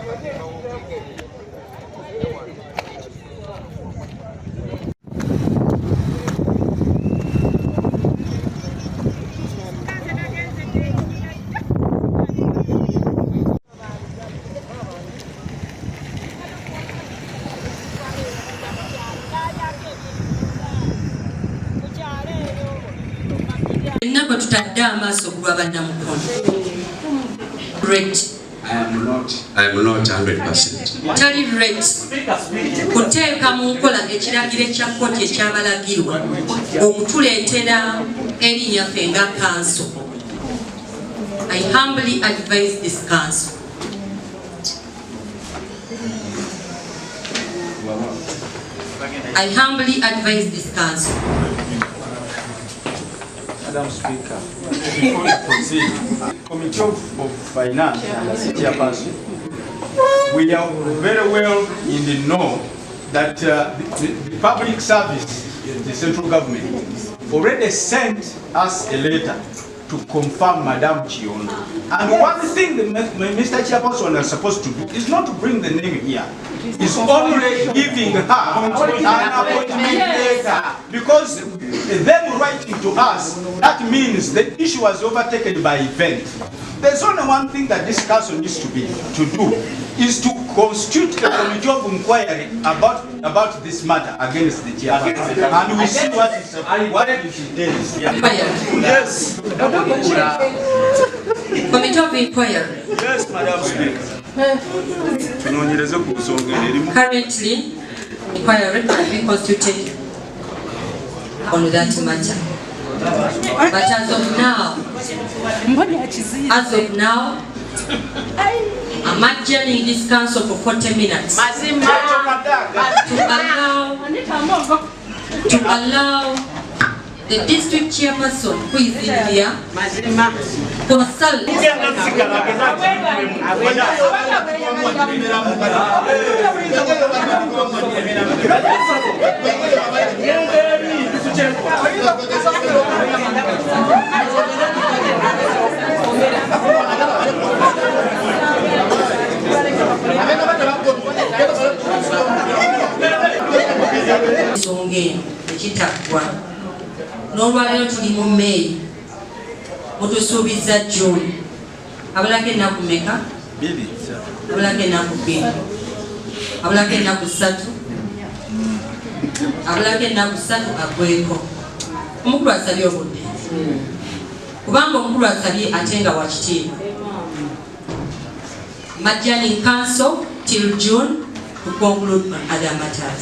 Fenna kwe tutadde amaaso ku lwa Bannamukono. Great. I am not 100%. Tali rate kuteeka mu nkola ekiragiro ekya kkooti ekyabalagirwa okutuleetera erinnya ffe nga kanso. I humbly advise this council. I humbly advise this council. Madam Speaker, before you proceed, Committee of Finance and the Chairperson, we are very well in the know that the public service, the central government, already sent us a letter to confirm Madam Kiondo. And one thing that Mr. Chairperson is supposed to do is not to bring the name here. It's only giving her an appointment letter. Because them writing to us, that means the issue was overtaken by event. There's only one thing that this council needs to do, is to constitute a committee of inquiry about this matter against the chairperson. And we see what it is. Yeah. Yes. Committee of inquiry. Yes, Madam Speaker. Tunoonyereze ku nsonga eno erimu. Currently, inquiry will be constituted on that matter. But as of now, I'm adjourning this council for 40 minutes to allow the district chairperson who is in here consult. Ensonga eno ekitaggwa n'olwaleero tuli mu May, mutusuubizza June, abulako ennaku meka? Abulako ennaku 2, abulako ennaku 3, abulako ennaku 3 aggweko. Omukulu asabye obudde, kubanga omukulu asabye ate nga wa kitiibwa. Adjourning council till June to conclude on other matters.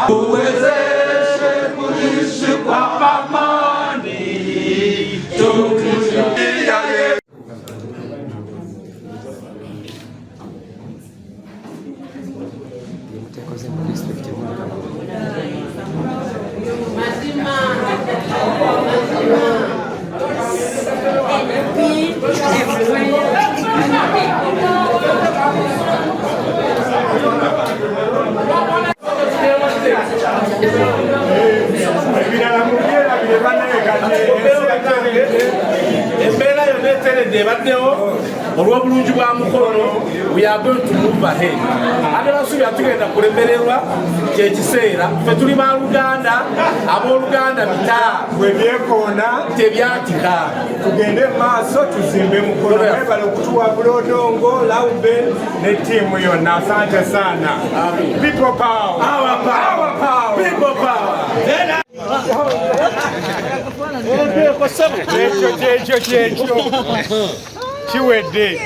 Tuwezeshe kuishi kwa amani, tukilia. Mazima. Eteredde ebaddewo olw'obulungi bwa Mukono. We are going to move ahead, ate basuubira tugenda kulemererwa. Kyekiseera ffe tuli baluganda, abooluganda bita. Bwe byekoona tebyatika. Tugende mu maaso, tuzimbe Mukono. Mwebale okutuwabula, Odongo Lauben ne ttiimu yonna, asante sana. People power! Our power. Our power! People power! Kyekyo, kyekyo, kyekyo, kiwedde.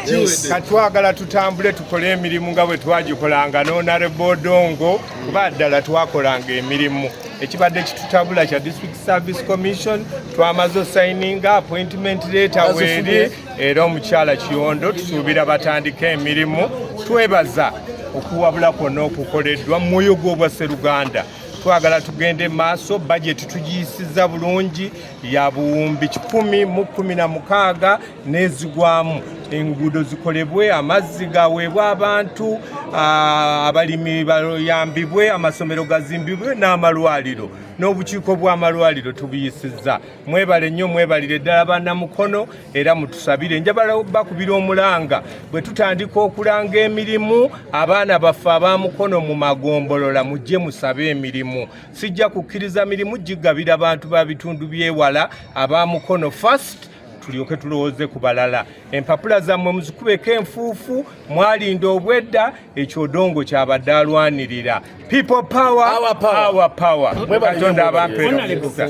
Katwagala tutambule, tukole emirimu nga bwe twagikolanga n'Honorable Odongo, kuba ddala twakolanga emirimu. Ekibadde kitutabula kya District Service Commission. Twamaze osayininga appointment letter, weeri era omukyala Kiyondo tusuubira batandike emirimu. Twebaza okuwabula kwonna okukoleddwa mu mwoyo gw'obwasseruganda. Twagala tugende maaso. Bajeti tugiyisiza bulungi, ya buwumbi 116 n'ezigwamu. Enguudo zikolebwe, amazzi gaweebwe abantu, abalimi bayambibwe, amasomero gazimbibwe n'amalwaliro, n'obukiiko bw'amalwaliro tubuyisizza. Mwebale nnyo, mwebalire ddala bannamukono, era mutusabire. Njabala bakubira omulanga bwe tutandika okulanga emirimu. Abaana baffe abamukono mu magombolola, mujje musabe emirimu. Sijja kukkiriza mirimu gigabira bantu ba bitundu byewala. Abamukono first, tulyoke tulowooze ku balala. Empapula zammwe muzikubeko enfuufu, mwalinda obwedda. Ekyo Odongo kyabadde alwanirira. People power! Our power. Our power! Mwebale nnyo, Katonda mwebale. abampeera omukisa.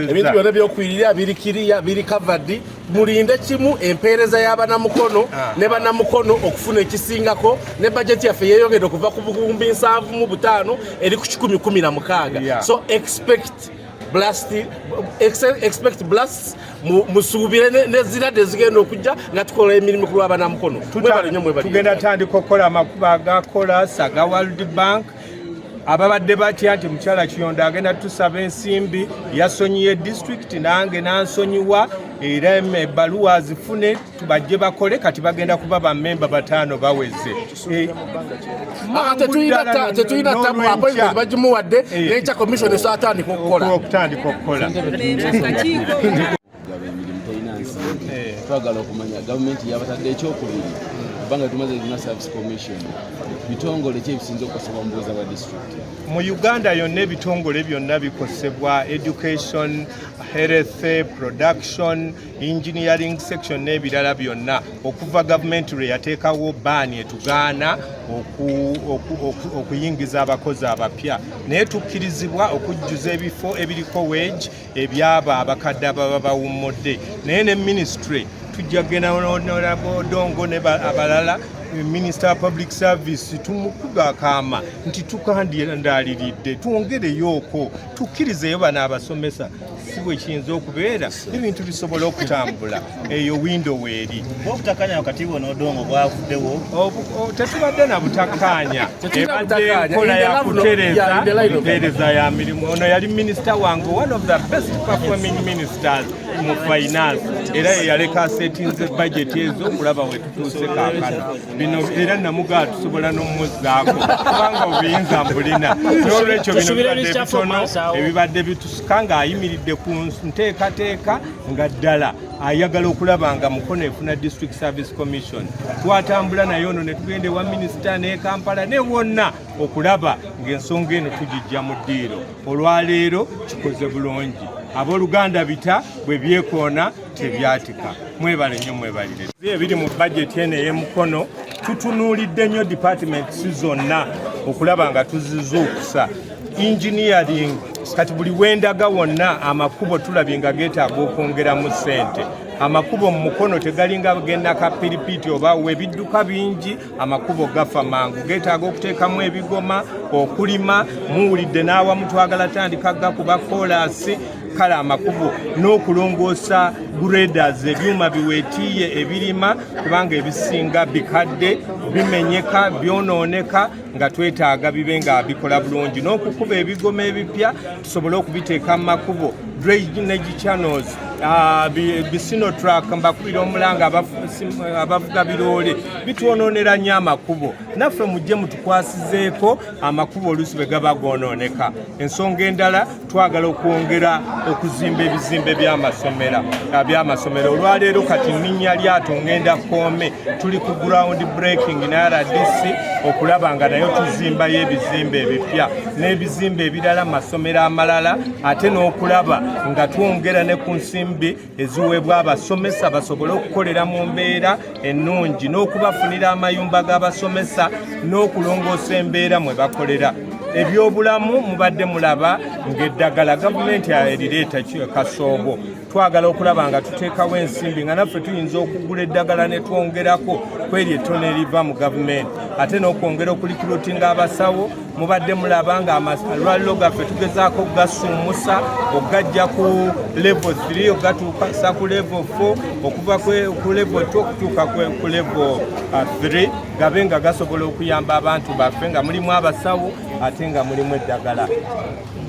Ebintu byonna byokwirira biri kiriya, biri covered. Mulinde kimu, empeereza y'abanamukono ne bannamukono okufuna ekisingako. Ne bajeti yaffe yeeyongedde okuva ku 75,000 eri ku 116. So expect blasts. Musuubire nezirwadde ezigenda okujja nga tukola emirimu ku lw'abanamukono. Mwebale nnyo, mwebale. Tugenda tandika okukola amakubo agakola aga World Bank. Ababadde batya nti mukyala Kiyondo agenda tusaba ensimbi, yasonyiye disitulikiti, nange nansonyiwa, era ebbaluwa azifune, tubajje bakole. Kati bagenda kuba bamemba bataano baweze. Ah, tetulina tabu, appointment bagimuwadde n'enkya commission esobola atandika okukola. Okutandika okukola. Gaba emirimu terina nsimbi. Twagala okumanya gavumenti yabatadde. Ekyokubiri, kubanga tumaze erina service commission, bitongole ki ebisinza okukosebwa mu buweereza bwa disitulikiti? Mu Uganda yonna ebitongole byonna bikosebwa: education, health, production, engineering section n'ebirala byonna. Okuva gavumenti lwe yateekawo ban etugaana okuyingiza abakozi abapya, naye tukkirizibwa okujjuza ebifo ebiriko wage ebyabo abakadde ababa bawummudde. Naye ne ministry tujja kugenda Odongo ne abalala, Minister wa Public Service tumukuga akaama nti tukandaliridde, twongereyooko, tukkirizeyo bano abasomesa. Si bwe kiyinza okubeera, ebintu bisobole okutambula. Eyo window weeri. Obutakanya wakati wo n'Odongo bwavuddewo? Tetubadde na butakkaanya. Tetulina Ebadde butakkaanya. enkola ya kutereeza In the line of- mpeereza ya mirimu. Ono yali minisita wange, one of the best performing ministers mu finance, era ye yaleka asetinze budget ezo okulaba we tutuuse kaakano. Bino era namugaa tusobola n'omuzzaako kubanga obuyinza mbulina. N'olwekyo bino bibadde bitono ebibadde bitusika ng'ayimiridde ku nteekateeka nga ddala ayagala okulaba nga Mukono efuna District Service Commission. Twatambula naye ono ne tugenda ewa minisita ne Kampala ne wonna okulaba ng'ensonga eno tugijja mu ddiiro. Olwaleero kikoze bulungi. Abooluganda, bita bwe byekoona tebyatika. Mwebale nnyo, mwebalire. Ebiri mu bajeti eno ey'emukono, tutunuulidde nnyo departments zonna okulaba nga tuzizuukusa. Engineering, kati buli wendaga wonna amakubo tulabye nga geetaaga okwongeramu ssente. Amakubo mu Mukono tegalinga genda kapiripiti oba ebidduka bingi, amakubo gafa mangu, geetaaga okuteekamu ebigoma okulima. Muwulidde n'awamu twagala tandika gakuba koolaasi. Kale amakubo n'okulongoosa graders, ebyuma biweetiiye ebirima, kubanga ebisinga bikadde, bimenyeka, byonooneka, nga twetaaga bibe nga bikola bulungi, n'okukuba ebigoma ebipya tusobole okubiteeka mu makubo. Drainage channels, Bisino truck mbakubira omulanga abavuga biroole bitwonoonera nnyo amakubo. Naffe mujje mutukwasizeeko amakubo oluusi bwe gaba goonooneka. Ensonga endala, twagala okwongera okuzimba ebizimbe by'amasomero. Olwaleero kati nninnya lyato ngenda Koome, tuli ku ground breaking ne RDC okulaba nga nayo tuzimbayo ebizimbe ebipya n'ebizimbe ebirala, masomero amalala, ate n'okulaba nga twongera ne ku nsimbi eziweebwa abasomesa basobole okukolera mu mbeera ennungi, n'okubafunira amayumba g'abasomesa n'okulongoosa embeera mwe bakolera. Ebyobulamu, mubadde mulaba ng'eddagala gavumenti erireeta kasoobo. Twagala okulaba nga tuteekawo ensimbi nga naffe tuyinza okugula eddagala ne twongerako kweri ettono eriva mu gavumenti, ate n'okwongera okurecruitinga abasawo. Mubadde mulaba nga amalwaliro gaffe tugezaako okugasuumusa, okugajja ku level 3 okugatuusa ku level 4, okuva ku level 2 okutuuka ku level 3, gabe nga gasobola okuyamba abantu baffe, nga mulimu abasawo ate nga mulimu eddagala.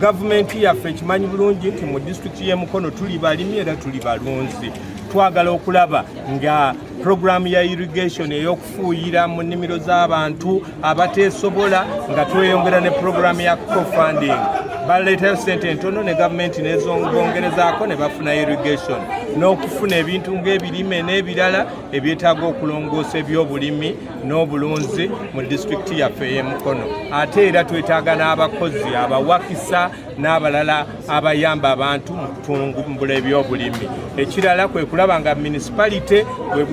Gavumenti yaffe ekimanyi bulungi nti mu disitulikiti y'e Mukono tuli balimi era tuli balunzi. Twagala okulaba nga puroguramu ya irrigation ey'okufuuyira mu nnimiro z'abantu abateesobola, nga tweyongera ne puroguramu ya co-funding, baleetayo sente entono ne gavumenti nezongerezaako ne bafuna irrigation, n'okufuna ebintu ng'ebirime n'ebirala ebyetaaga okulongoosa ebyobulimi n'obulunzi mu disitulikiti yaffe ey'e Mukono. Ate era twetaaga n'abakozi abawakisa n'abalala abayamba abantu mu kutumbula ebyobulimi. Ekirala kwe kulaba nga municipality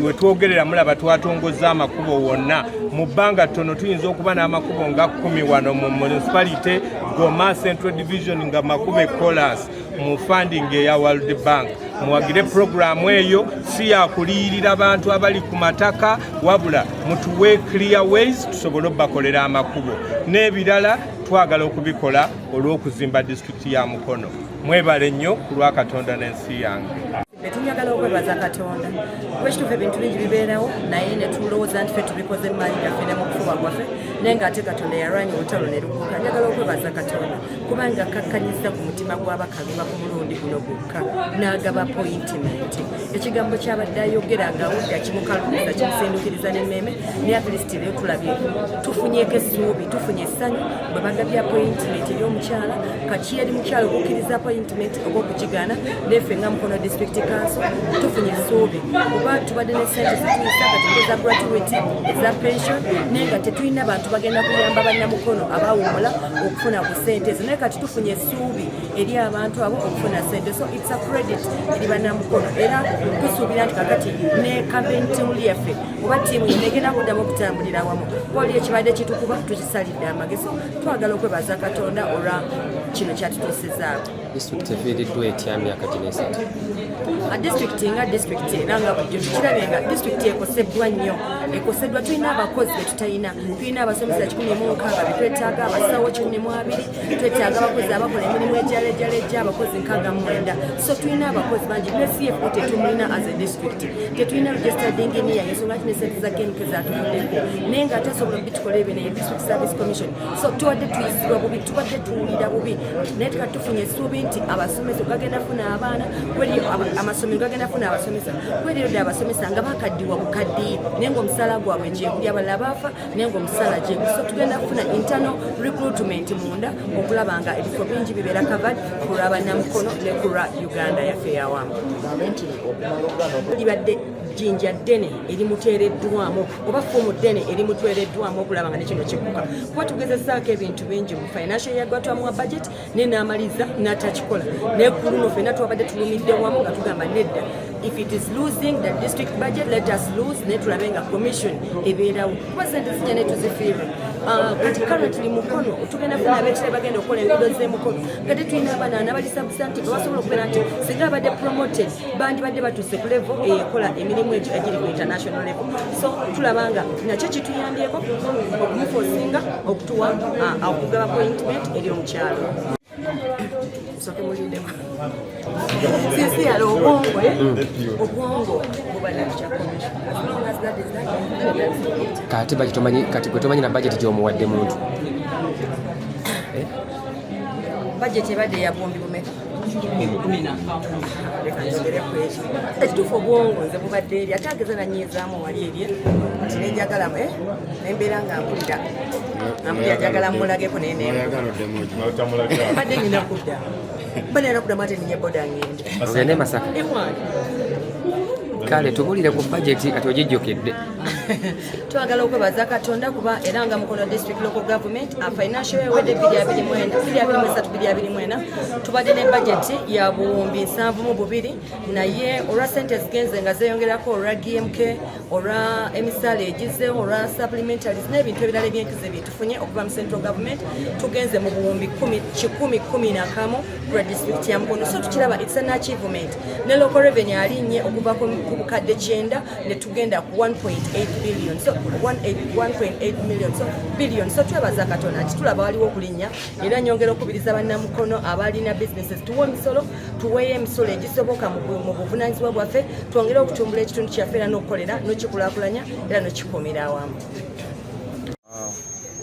we twogerera, mulaba twatongoza amakubo wonna. Mu bbanga ttono tuyinza okuba n'amakubo nga 10 wano mu municipality, Goma Central Division, nga makubo ekolas mu funding eya World Bank. Muwagire puroguramu eyo, si yakuliyirira bantu abali ku mataka, wabula mutuwe clear ways tusobole obbakolera amakubo n'ebirala. Twagala okubikola olw'okuzimba disitulikiti ya Mukono. Mwebale nnyo ku lwa Katonda n'ensi yange. Netunyagala okwebaza Katonda kuba ekituufu ebintu bingi bibeerawo, naye netulowooza nti ffe tubikoze mu maanyi gaffe ne mu kufuba gwaffe, naye ng'ate Katonda yalwanya olutalo ne luguka. Njagala okwebaza Katonda kubanga kakkanyiza ku mutima gw'abakaluba ku mulundi guno gwokka n'agaba appointment. Ekigambo kyabadde ayogera ng'awudde kimukalubiza, kimusindukiriza n'emmeeme, naye at least leero tulabye tufunyeeko essuubi, tufunye essanyu bwe bagabye appointment eri omukyala. Kaki eri mukyala okukkiriza appointment oba okukigaana, neffe nga Mukono District Council tufunye essuubi, kuba tubadde ne sente zetuyisa kati eza gratuity, eza pension, naye nga tetulina bantu bagenda kuyamba bannamukono abawumula okufuna ku sente ezo. Naye kati tufunye essuubi eri abantu abo okufuna sente, so it's a credit eri bannamukono. Era tusuubira nti kakati ne campaign team yaffe oba ttiimu yonna egenda kuddamu okutambulira awamu, kuba oli ekibadde kitukuba tukisalidde amagezi. Twagala okwebaza Katonda olwa kino kyatutuusizaako. Disitulikiti efiiriddwa etya myaka gino 3? Disitulikiti nga disitulikiti, era nga bulijjo tukirabye nga disitulikiti ekoseddwa nnyo, ekoseddwa. Tulina abakozi betutalina, tulina abasomesa 160 betwetaaga, abasawo 120, twetaaga abakozi abakola emirimu egyalejalejja, abakozi 69. So tulina abakozi bangi ne CFO tetumulina. As a district tetulina registered engineer, ensonga ti ne sente za KMK zatuvuddeko, naye nga ate asobola obitukola ebyo naye District Service Commission. So tubadde tuyisibwa bubi, tubadde tuwulira bubi, naye tukati tufunye essuubi nti abasomesa gagenda funa abaana kweriyo, amasomero gagenda funa abasomesa kweriyo dde abasomesa nga bakaddiwa bukaddi, naye nga omusaala gwabwe gyeguli, abalala baafa naye nga omusaala gyeguli. So tugenda kufuna internal recruitment munda okulaba nga ebifo bingi bibeera covered ku lwa bannamukono ne ku lwa Uganda yaffe eyawamu. Libadde jjinja ddene erimuteereddwamu oba ffumu ddene erimuteereddwamu okulaba nga nekino kikkuka, kuba tugezesaako ebintu bingi mu financial year gwatwamuwa budget naye n'amaliza n'atakikola. Naye ku luno ffenna twabadde tulumidde wamu nga tugamba nedda, if it is losing the district budget, let us lose, naye tulabe nga commission ebeerawo, kuba sente zijja ne tuzifiirwa. Kati currently Mukono tugenda funa abekire bagenda okukola enguudo z'emukono, nga tetulina abaana nabali substantive basobola okubeera nti singa abadde promoted bandibadde batuuse ku level eyekola emirimu egyo egiri ku international level. So tulaba nga nakyo kituyambyeko okumuforcinga okutuwa okugaba appointment eri omukyalo. Soke mulindeko sincerely, obwongo obwongo buba nakya commission. As long as that is that, that's it. Kati budget omanyi, kati gwe tomanyi na budget gy'omuwadde muntu. Budget ebadde ya buwumbi bumeka? 111. Leka njogere ku ekyo. Ekituufu obwongo nze bubadde eri, ate ageza nanyiizaamu wali eri nti nenjagala nembeera nga mpulira njagala mulageko, naye mbadde nyina kudda, mbadde nina kuddamu, ate ninye boda ngende. Ogende Masaka? Ewange. Kale tubulire ku bajeti kati ogijjukidde. Twagala okwebaza Katonda kuba era nga Mukono District Local Government financial year ewedde 2023 tubadde ne budget ya 72,000, naye olwa sente zigenze nga zeeyongerako olwa GMK, olwa emisaala egizeewo, olwa supplementaries n'ebintu ebirala ebyenkizo byetufunye okuva mu central government, tugenze mu 111,000 kulwa disitulikiti ya Mukono. So tukiraba it's an achievement. Ne local revenue alinnye okuva ku 900,000 ne tugenda ku 1.8 billion, so 1.8 million, so billion. So twebaza Katonda nti tulaba waliwo okulinnya, era nyongera okubiriza bannamukono abalina businesses tuwe emisolo, tuweeyo emisolo egisoboka mu buvunanyizibwa bwaffe, twongere okutumbula ekitundu kyaffe era n'okukolera n'okikulaakulanya era n'okikuumira awamu.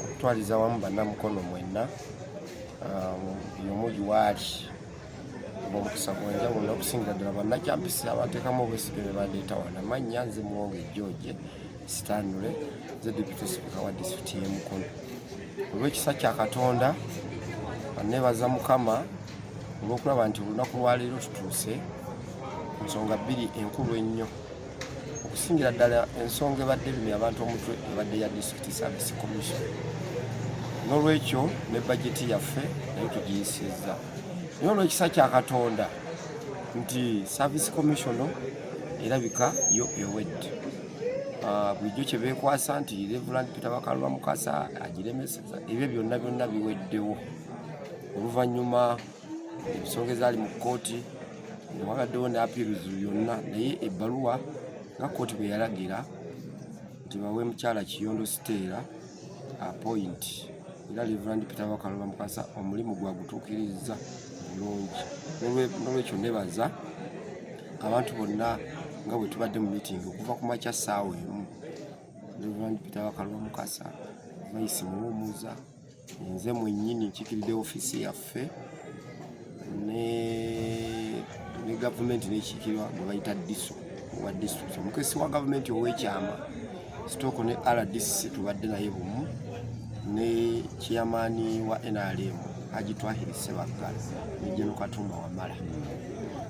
Okutwaliza awamu, bannamukono mwenna, buli omu waali omukisa gwenjawulo, n'okusingira ddala bannakyampisi abateekamu obwesige be bandeeta wano. Amannya nze Muwonge George Stanley, nze deputy speaker wa disitulikiti y'e Mukono. Olw'ekisa kya Katonda, neebaza Mukama olw'okulaba nti olunaku lwaleero tutuuse ku nsonga bbiri enkulu ennyo. Okusingira ddala ensonga ebadde erumya abantu omutwe ebadde ya District Service Commission, n'olwekyo ne bajeti yaffe nayo tugiyisizza. Naye olw'ekisa kya Katonda nti Service Commission erabika yo ewedde. Bulijjo kye beekwasa nti Reverend Peter Bakaluba Mukasa agiremeseza, ebyo byonna byonna biweddewo. Oluvannyuma ensonga ezaali mu kkooti newabaddewo ne appeals byonna, naye ebbaluwa nga kkooti bwe yalagira nti bawe mukyala Kiyondo Siteera appoint, era Reverend Peter Bakaluba Mukasa omulimu gwagutuukiriza bulungi. N'olwekyo nebaza abantu bonna nga bwe tubadde mu meeting okuva ku makya ssaawa 1, Reverend Peter Bakaluba Mukasa, Vice Muwumuza, nze mwennyini nkiikiridde ofiisi yaffe ne gavumenti nekiikirwa gwe bayita DISO owa district, omukesi wa gavumenti ow'ekyama sitooko, ne RDC tubadde naye bumu, ne chairman wa NRM Haji Twahiri Sebaggala ne General Katumba Wamala.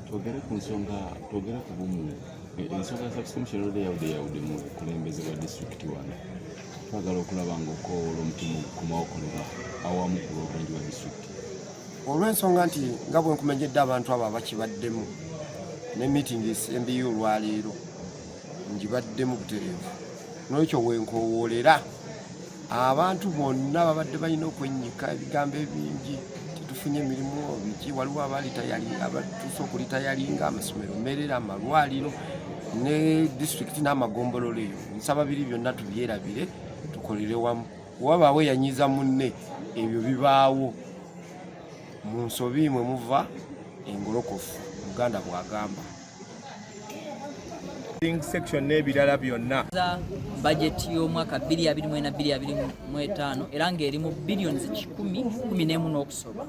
Twogere ku nsonga, twogere ku bumu. Ensonga ya service commission olwedde yawudde yawudde mu bukulembeze bwa disitulikiti wano. Twagala okulaba nga okukowoola omutima ogukomawo okolera awamu ku lw'obulungi bwa disitulikiti. Olw'ensonga nti nga bwe nkumenyedde abantu abo abakibaddemu ne meeting esembiyo olwaleero ngibaddemu butereevu, n'olwekyo wenkowoolera abantu bonna babadde balina okwennyika ebigambo ebingi, tetufunye emirimu biki, waliwo abatuuse okulitayalinga amasomero merera, amalwaliro ne disitulikiti n'amagombolola eyo. Nsaba biri byonna tubyerabire, tukolere wamu. Wabaawo eyanyiza munne, ebyo bibaawo. Mu nsobi mwe muva engolokofu, Muganda bw'agamba. Section n'ebirala byonna. Za bajeti y'omwaka 2024 era ng'eri mu billions 111 n'okusoba,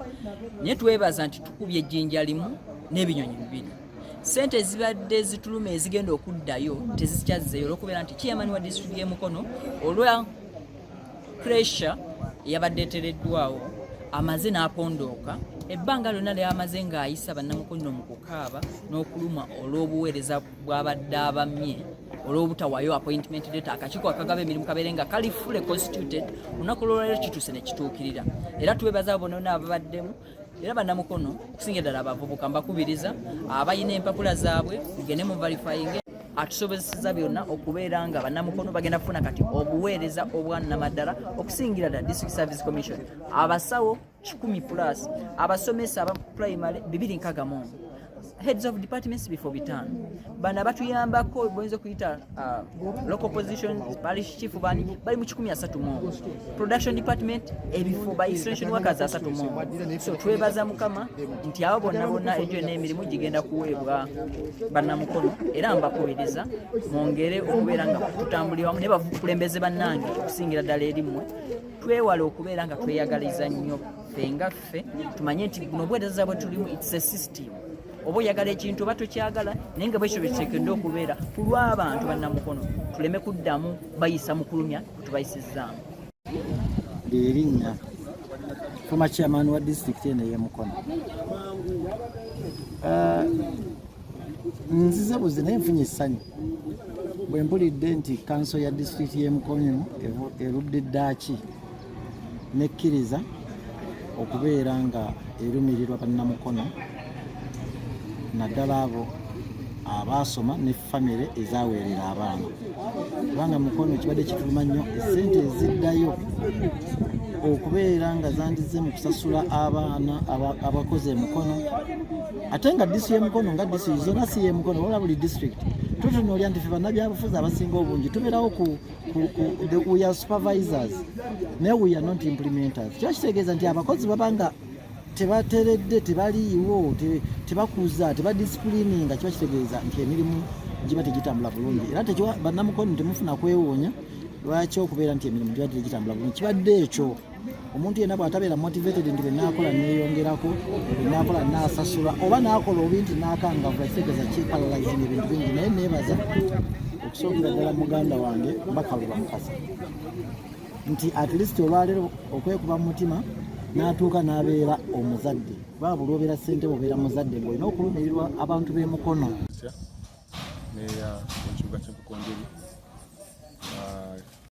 naye twebaza nti tukubye ejjinja limu n'ebinyonyi bibiri. Sente ezibadde zituluma ezigenda okuddayo tezikyazzeeyo olw'okubeera nti chairman wa disitulikiti y'e Mukono, olwa pressure eyabadde etereddwawo, amaze n'apondooka. Ebbanga lyonna lyamaze ng'ayisa bannamukono mu kukaaba n'okulumwa olw'obuweereza bw'abadde abamye olw'obutawaayo appointment letter, akakiiko akagaba emirimu kabeere nga kali fully constituted. Olunaku lwolwaleero kituuse ne kituukirira, era twebaza abo bonna ababaddemu. Era bannamukono, okusinga ddala abavubuka, mbakubiriza abalina empapula zaabwe mugende mu verifying. Atusobozeseza byonna okubeera nga bannamukono bagenda kufuna kati obuweereza obwannamaddala, okusingira ddala District Service Commission, abasawo 100 plus, abasomesa aba primary 261. Heads of departments bifo 5. Bano abatuyambako boyinza okuyita local positions, parish chief, bani bali mu 131. Production department ebifo by extension workers 31. So twebaza Mukama nti abo bonna bonna egyo n'emirimu gigenda kuweebwa bannamukono, era mbakubiriza mwongere okubeera nga tutambulira wamu naye bakulembeze bannange, okusingira ddala eri mmwe, twewale okubeera nga tweyagaliza nnyo ffe nga ffe. Tumanye nti buno obuweereza bwe tulimu, it's a system, oba oyagala ekintu oba tokyagala, naye nga bwekyo bwekiteekeddwa okubeera ku lw'abantu bannamukono, tuleme kuddamu bayisa mu kulumya kwetubayisizzaamu. Erinnya former chairman wa disitulikiti eno ey'Emukono. Nzize buzi naye nfunye essanyu bwe mpulidde nti kanso ya disitulikiti y'Emukono erudde ddaaki nekkiriza okubeera nga erumirirwa bannamukono, naddala abo abaasoma ne famire ezaweerera abaana, kubanga Mukono kibadde kituluma nnyo essente eziddayo okubeera nga zandize mu kusasula abaana abakoze emukono, ate nga disi y'Emukono nga disi zonna si y'Emukono wala buli district. Tutunuulira nti ffe bannabyabufuzi abasinga obungi tubeerawo ku we are supervisors naye we are not implementers. Kiba kitegeeza nti abakozi baba nga tebateredde, tebaliiwo, tebakuza, tebadisciplininga, kiba kitegeeza nti emirimu giba tegitambula bulungi. Era tekiwa bannamukono temufuna kwewuunya lwaki okubeera nti emirimu giba tegitambula bulungi. Kibadde ekyo omuntu yenna bw'atabeera motivated nti bwenaakola neeyongerako, bwenaakola naasasula, oba naakola obi nti naakangavula, kitegeeza kiparalyzing ebintu bingi. Naye neebaza okusookera ddala muganda wange Bakaluba Mukasa nti at least olwaleero okwekuba mu mutima n'atuuka n'abeera omuzadde, kuba buli obeera ssentebe obeera muzadde ng'olina okulumirirwa abantu b'Emukono. Meeya w'ekibuga ky'Enkokonjeru.